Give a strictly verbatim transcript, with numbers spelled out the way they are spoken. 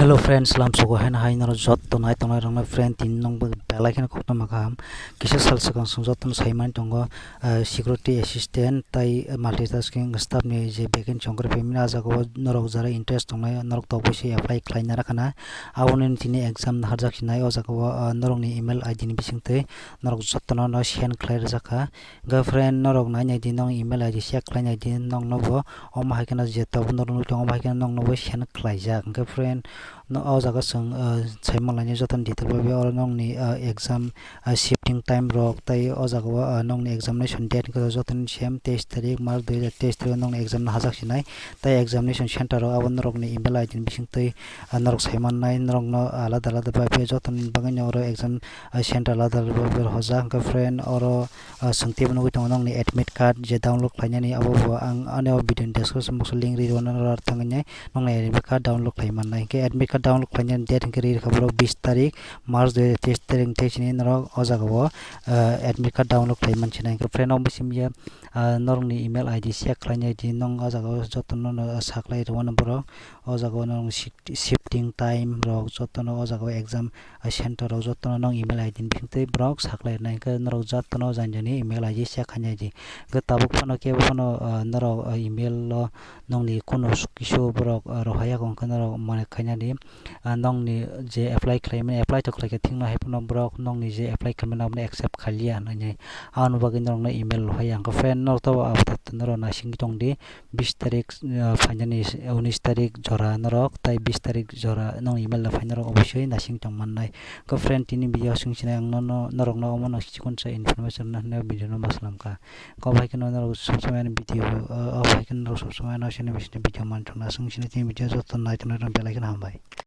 Hello friends, salam sugo, heno hai norok jotto nai tongnai rokno friend, tini nwng bo belai kheno koktwma kaham. Kisa sal swkang chwng jotto no saimani tongo, ah, security assistant tai multitasking staff ni je vacancy ongkhorwi phaimani, ah jagao norok jara interest tongnai norok tobose apply khlaina rakhana. Aboni tini exam naharjak sinai, o jagao, ah, norokni email I D ni bisingtwi norok jottono no send khlai rwjakha. Hwnkhe friend, norok nainai di, nong email I D check khlainai di, nongno bo omo hai kheno je tabuk norok nugwi tongo, omo hai kheno nongno bo send khlaijak. Hwnkhe friend, no, o jaga chwng, ah, saimalainai jotono detail bai bai oro nongni, ah, exam, ah, shifting time rok, tei o jaga o, ah, nongni examination date hwnkhe jotono same teis tarik March dui hajar teis tarik o nongni exam no hajak sinai, tei examination center rok abo norokni email I D ni bisingtwi, ah, norok saimannai, norokno alada alada bai bai jotoni bagwino oro exam, ah, center alada alada bai bai hojak. Hwnkhe friend, oro ah, chwng teibo nugwi tongo nongni admit card je download khlainani, abo bo ang ani o video ni description box o link ri rwna norok thangwi nai nongni admit card download khlai mannai. Hwnkhe admit card download khlainani date hwnkhe ri rwkha borok bis tarik March dui hajar teis tarik ni, tei sini norok o jaga o, ah, admit card download khlai mansinai. Hwnkhe friend, omo simi ya, ah, norokni email I D check khlainai di, nong o jaga o jotono no saklai rwmano borok. O jaga o nong shift-, shifting time rok jotono o jaga o exam, ah, center rok jotono nong email I D ni bisingtwi borok saklai rwnai. Hwnkhe norok jotono jani jani email I D check khainai di. Hwnkhe tabuk phano kebo phano, ah, norok, ah, email o nongni kunu kisu borok, ah, rohorya wngkha, norok mane khainani, ah, nongni je apply khlaimani, apply to khlaikha thikno hai phano borok nongni je apply khlaimani abono accept khailiya hinwi. Aboni bagwi norokno email rohorya. Hwnkhe friend, norok to abo norok naisingwi tongdi. Bis tarik, ah, phainani, unis tarik jora norok, tai bis tarik jora nong email no phai norok obosoi naising tong mannai. Ko friend, tini video aswk sinai ang nono, norokno omo no chikon sa information no hinwi video no ma slam kha. Ko bai kheno norok sob somoi ani video, ah, o bai kheno norok sob somoi no sini bisini video man thung na aswk sinai tini video joto nai tongnai rok belai kheno hambai.